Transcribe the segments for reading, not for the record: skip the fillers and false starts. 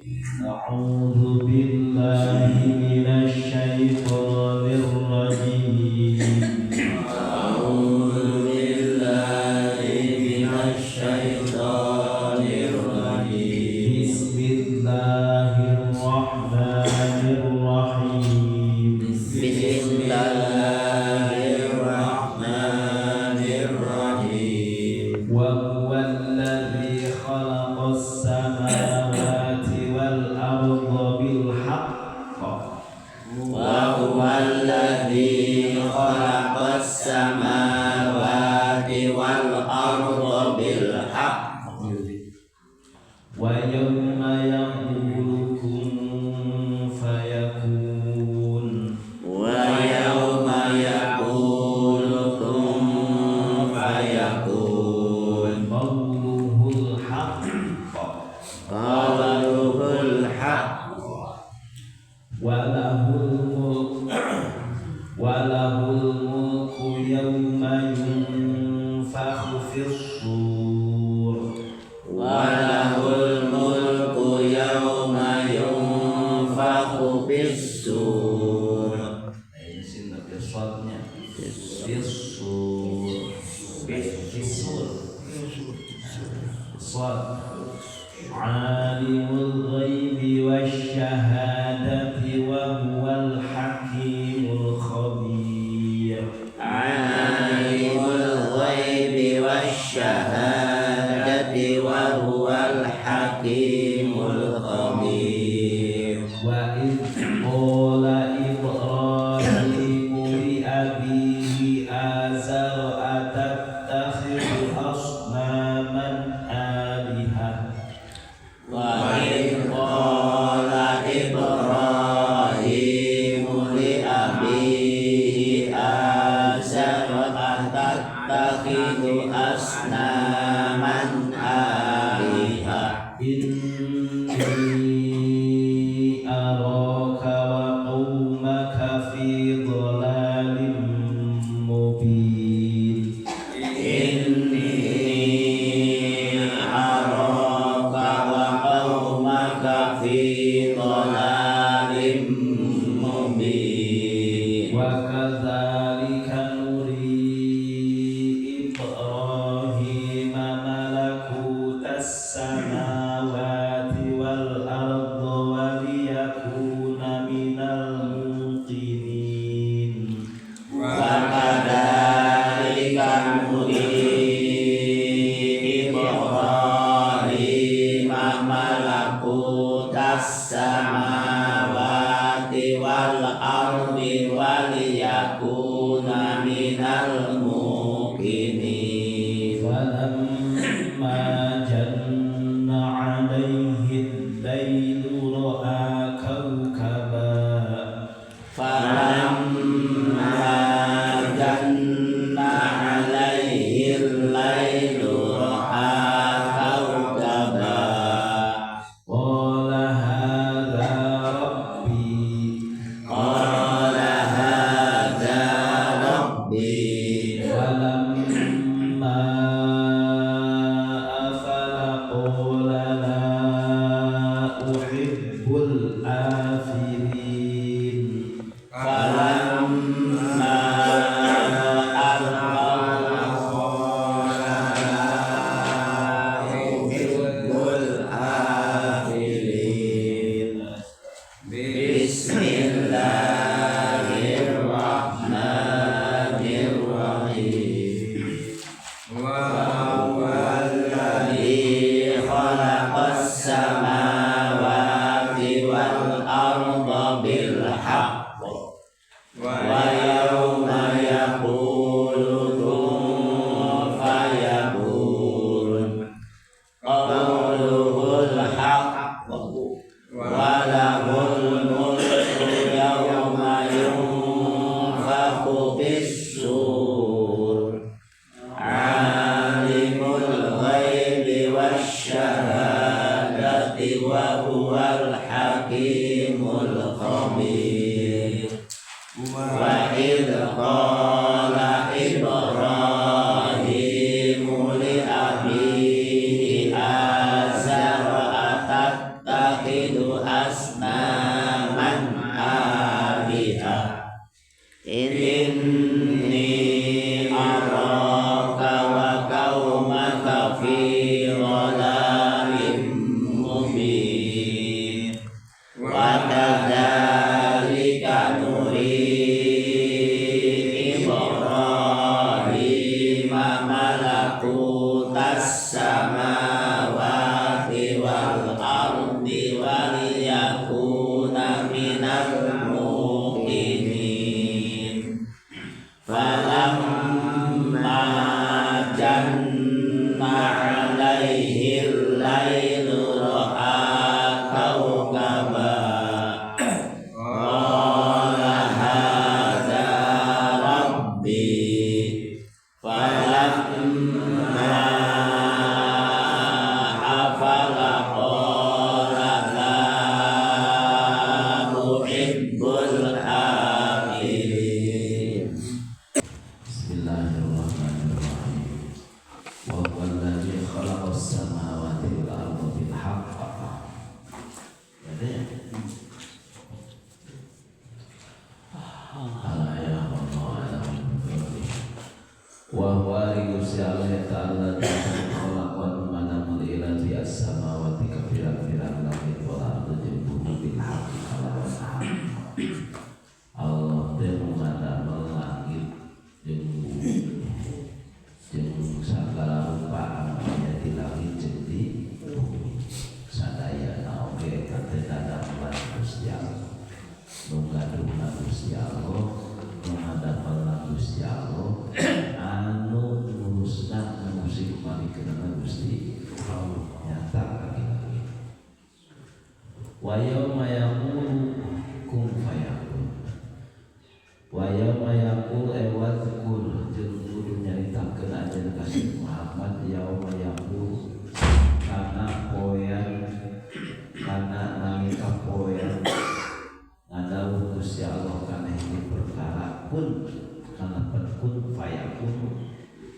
أعوذ بالله من الشيطان الرجيم. أعوذ بالله من الشيطان الرجيم. بسم الله الرحمن الرحيم. بسم الله الرحمن الرحيم. وهو الذي خلق السماوات والأرض بالحق. وهو الذي خلق السماوات والأرض بالحق. ويوم يقول كن فيكون. ويوم يقول كن فيكون. قوله الحق. قوله الحق. وله الملك وله الملك يوم ينفخ في الصور. وله الملك يوم ينفخ في الصور. في الصور في الصور صاد. عالم الغيب والشهادة وهو الحكيم الخبير. عالم الغيب والشهادة وهو الحكيم الخبير. وإذ قال إبراهيم لأبيه آزر أتتخذ أصناما آلهة. وإذ قال إبراهيم لأبيه آزر أتتخذ أصناما آلهة. إني أراك وقومك في ضلال مبين. إني أراك وقومك في ضلال مبين. وكذلك نري إبراهيم ملكوت السماوات والأرض وليكون من الموقنين. وكذلك نري إبراهيم ملكوت السماوات والأرض وليكون من الموقنين. فلما جن عليه الليل رأى كوكبا. فلما جن عليه الليل رأى كوكبا. قال هذا ربي. قال هذا ربي. فلما أفل قال لا أحب الآفلين. فلما أفل قال لا أحب الآفلين. بسم الله الرحمن الرحيم. وهو الذي خلق السماوات والأرض بالحق. ويوم يقول كن فيكون. قوله الحق. وله الملك يوم ينفخ في الصور. عالم Janna 'alaihi al-lailu ra'a kawkaba qala hadza rabbi falamma afala qala la uhibbul afilin. Bismillahirrahmanirrahim. Wa huwa alladzi khalaqas samawati wal arda bil haqq. Jadi ala ya Allah ala wa huwa Allah ta'ala khalaqan manamul ilahi as-samawati ka pirang-pirang langit wal arda jeung bumi bil haqq kalawan hak. Allah teh ngadamel langit jeung bumi jeung sagala rupa anu aya di langit jeung di bumi. Sadayana oge eta teh dadamelan Gusti Allah. Nu gaduhna Gusti Allah, nu ngadamelna Gusti Allah, anu ngurusna ngurusi malikeunana Gusti Allah nyata lagi-lagi. Wa yauma yaqulu kun fayakun. Wa yauma yaqulu wadhkur jeung kudu nyaritakeun ajaran ka Muhammad yauma yaqulu kana poean kana nalika poean ngadawuh Gusti Allah kana hiji perkara kun kana kun fayakun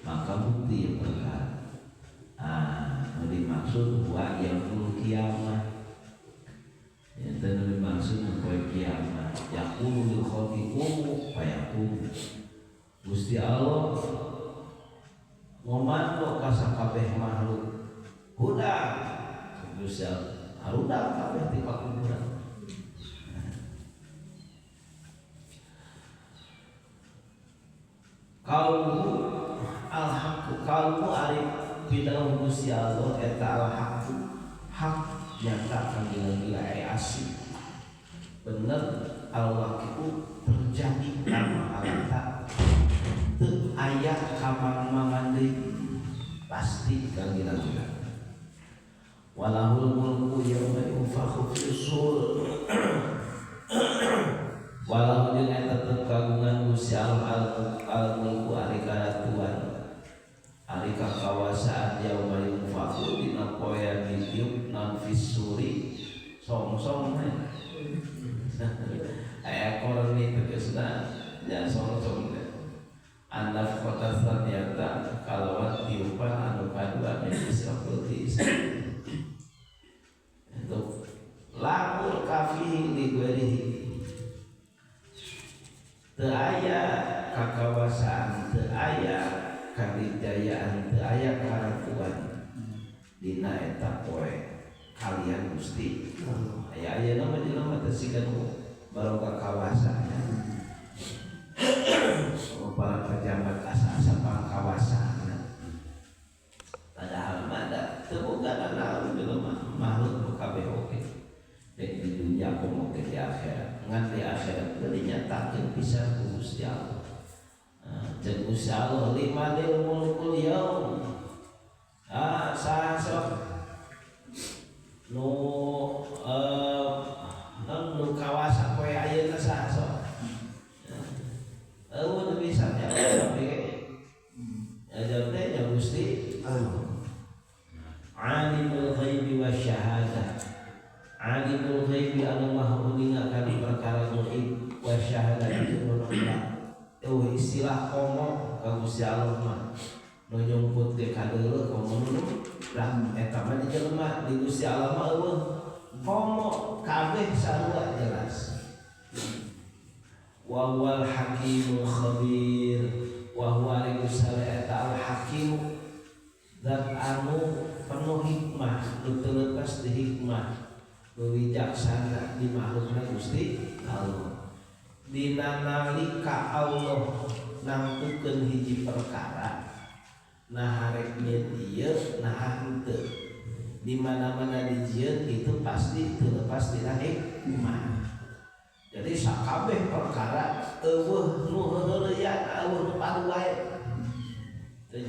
maka bukti perkara. Nu dimaksud wa yaumul kiamah. Yang nu dimaksud poe kiamat yaqulu lil khalqi qumu fayakun. Gusti Allah ngomando ka sakabeh makhluk hudang Gusti Allah harudang kabeh ti pakuburan. Kaulu al-haqqu kaulu ari pidawuh Gusti Allah eta al-haqqu hak nyata kagila-gila asli bener al-waqi'u terjadi nama alata teu aya kamang-mangan deui pasti kagila-gila. Walahul mulku yauma yunfakhu fis-sur. Walau jeung eta tetep kagungan Gusti Allah al-mulku ari karatuan ari kakawasaan yauma yunfakhu dina poean ditiup naon fis-suri song-song we. Aya korni tegasna nya song-song teh. An-nafkhata tsaniyata kalawan tiupan anu kadua min Israfil ti Israfil. Untuk lamul kafihi li ghairihi teu aya kakawasaan, teu aya kadijayaan, teu aya karatuan dina eta poe kalian Gusti. Aya ayeuna mah jelema teh siga nu baroga kawasana. Para pejabat asa-asa pangkawasana. Padahal mah da teu boga naon jelema makhluk nu kabeh oge. Dek di dunia komo ge di akhirat. Ngan di akhirat teu dinyatakeun pisan ku Gusti Allah. Jeung Gusti Allah limanil mulkul yaum. Saha sok nu nu kawasa poe ayeuna saha sok. Eueuh nu bisa jawab ge. Ya jawab teh nya Gusti Allah. Alimul ghaibi wasyahadah. Alimul ghaibi anu maha uninga kana perkara gaib wasyahadah itu nu eueuh istilah komo ka Gusti Allah mah. Nu nyumput ge kadeuleuh komo nu lah eta mah di jelema di Gusti Allah mah eueuh komo kabeh sarua jelas. Wa huwal hakimul khabir wa huwa eta al hakim zat anu penuh hikmah nu teu leupas di hikmah nu wijaksana di makhlukna Gusti Allah. Dina nalika Allah nangtukeun hiji perkara nah rek nyeun ieu nah henteu di mana-mana dijieun itu pasti teu lepas dina hikmah. Jadi sakabeh perkara eueuh nu heureuyan eueuh nu padu wae. Teu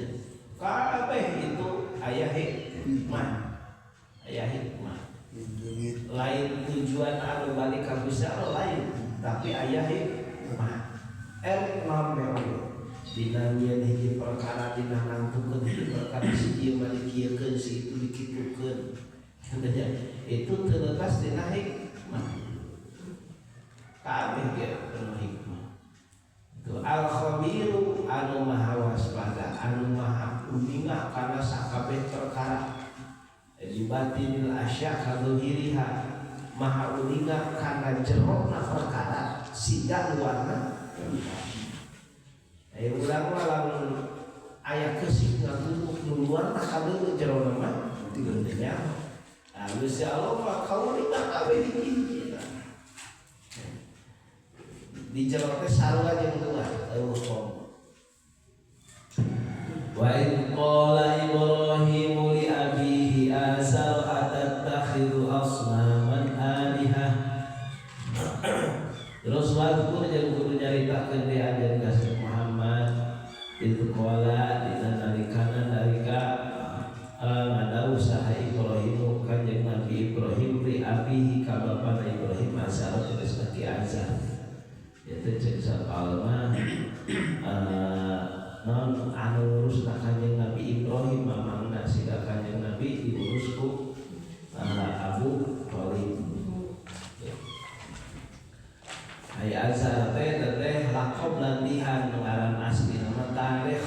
Dina nyieun hiji perkara dina nangtukeun hiji perkara si ieu mah dikieukeun si itu dikitukeun. Itu terlepas dina hikmah. Kabeh ge penuh hikmah. Itu al-khabiru anu maha waspada, anu maha uninga kana sakabeh perkara. Dibatinil asya kadzuhiriha, maha uninga kana jerona perkara siga luarna. Ayo urang mah lamun aya keusik ngagumuk nu luarna kadeuleu jerona mah nya. Nah, Gusti Allah mah kauninga kabeh hiji-hiji. Di jero teh sarua jeung luar eueuh komo. Wa in qala Ibrahimu li abihi azar atattakhidhu asnaman alihah. Terus waktu jeung kudu nyaritakeun di anjeun ka Muhammad itu qala dina nalikana nalika ngadawuh saha Ibrahim kanjeng Nabi Ibrahim li abihi ka bapana Ibrahim azar tegas ki azar. Itu cek sapalma non anu ngurus kanjeng Nabi Ibrahim mamangna siga kanjeng Nabi diurus ku Abu Thalib. Ai azar teh teh laqab landihan ngaran asli nama Tarikh.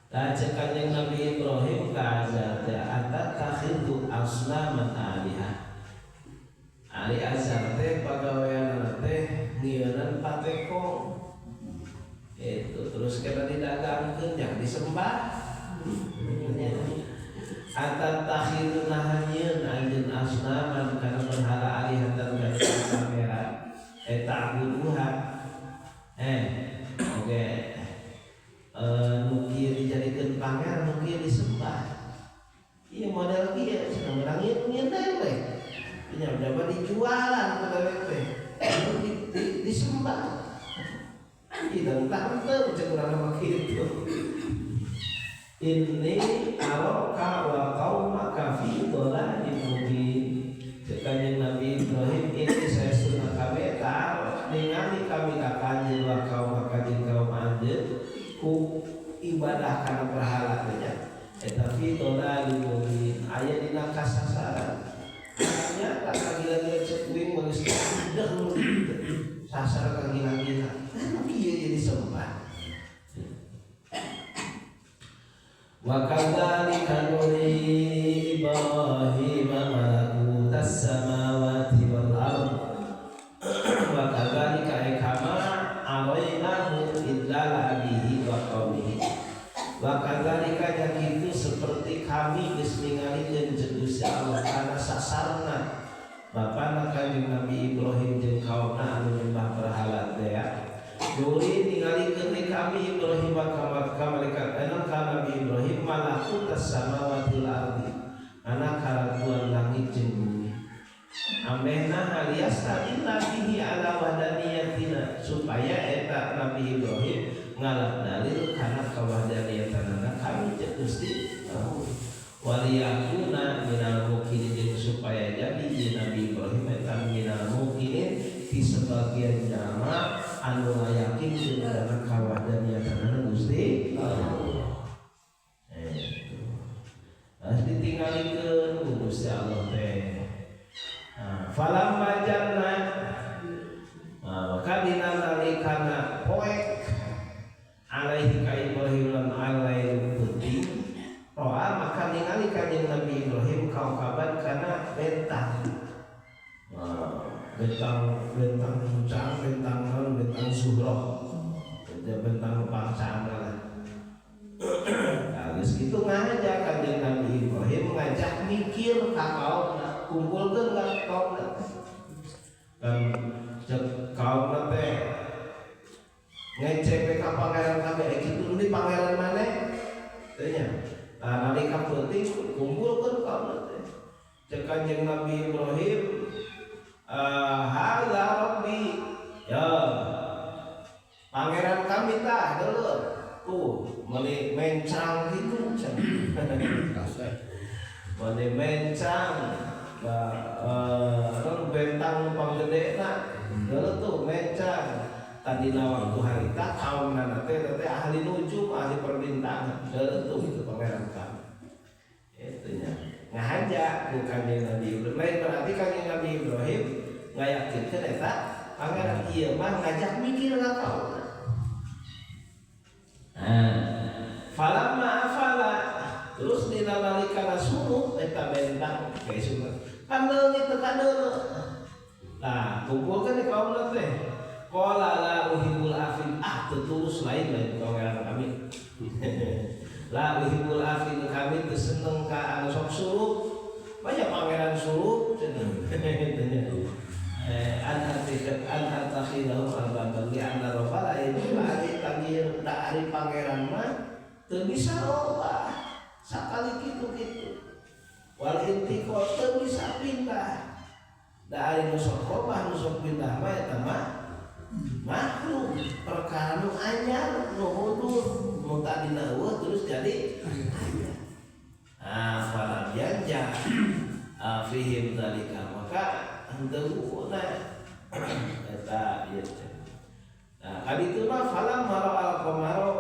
Tah cek kanjeng Nabi Ibrahim ka azar teh atattakhidhu asnaman alihah. Ari azar teh pagaweanna teh ngieunnan patekong. Itu terus kena didagangkeun jangan disembah. Atattakhidhu nahanyieun anjeun asnaman kana berhala alihatan kana pangeran eta abuduha. Oke. Nu kieu dijadikeun pangeran nu kieu disembah. Ieu model kieu cenah meunang nyieun we. Nya dapat dijualan ku dewek teh. Disembah. Kita tante cek urang mah kitu. Inni araka wa qaumaka fi dhalalin mubin. Cek kanjeng Nabi Ibrahim ini saya sunnah kami ta'aruf ningali kami ka kanjeng wa qaumaka jeung kaum anjeun ku ibadah kana berhala teh nya. Eta fi dhalalin mubin aya dina kasasaran. Ternyata kagila-gila cek uing mah geus udah nu sasar kagila-gila. Anu kieu jadi sembah. Wa kadzalika nuri Ibrahim malakutas samawati wal ard. Wa kadzalika kama arainahu idlala abihi wa qaumihi. Wa kadzalika jakitu seperti kami geus ningalikeun jeung Gusti Allah kana sasarna bapana kanjeng Nabi Ibrahim jeung kaumna anu nyembah berhala teh ya. Nuri ningalikeun kami Ibrahim ka malaikat anu ka Nabi Ibrahim malakutas samawati wal ardi ana karatuan langit jeung bumi. Amehna alias tadilla bihi ala wahdaniyatina supaya eta Nabi Ibrahim ngalap dalil kana kawahdaniyatanana kami cek Gusti Allah. Waliyakuna minal mukinin jeung supaya jadi Nabi Ibrahim eta minal mukinin di sebagian jalma anu ngayakinkeun kana kawahdaniyatanana Gusti Allah. Harus ditinggalikeun ku Gusti Allah teh. Falamma janna maka dina nalikana poek alaihi ka Ibrahim lan alaihi peuting roa maka ningali kanjeng Nabi Ibrahim kaukaban kana bentang. Bentang bentang hujan, bentang non, bentang zuhroh, bentang pangsana lah. Nah, geus kitu ngajak kanjeng Nabi Ibrahim ngajak mikir ka kaumna, kumpulkeun ka kaumna. Dan cek kaumna teh ngecek ka pangeran kabeh, kitu deui pangeran maneh teh nya. Nah, nalika peuting kumpulkeun kaumna teh. Cek kanjeng Nabi Ibrahim, hadza rabbi, ya pangeran kami tah dulu tuh meni mencang gitu meni mencang bentang panggedena dulu tuh mencang Tadina waktu harita kaumna teh teh ahli nujum, ahli perbintangan. Tentu itu pangeran kami. Itu nya. Ngahaja ku Kanjeng Nabi Ibrahim. Lain berarti Kanjeng Nabi Ibrahim ngayakinkeun eta pangeran ieu mah ngajak mikir ka kaumna. Nah, falamma afala terus dina nalikana sulup eta bentang ka isukna. Pan leungit teu kadeuleu. Nah, kumpulkeun di kaumna teh. Qala la uhibbul afil, ah teu tulus lain lain pangeran kami. La uhibbul afil, kami teu seneng ka anu sok sulup. Banyak pangeran sulup cenah. An atikat an atakhidahum arbaban li anna rabbal itu ari tagir da ari pangeran mah teu bisa robah sakali kitu-kitu wal intiqal teu bisa pindah da ari nu sok robah nu sok pindah mah eta mah makhluk perkara nu anyar nu hudur nu tadina eueuh terus jadi anyar. Ah, falam yanja fihim dzalika, maka henteu guna eta ieu teh. Nah, kaditu mah falam maro al qamaro.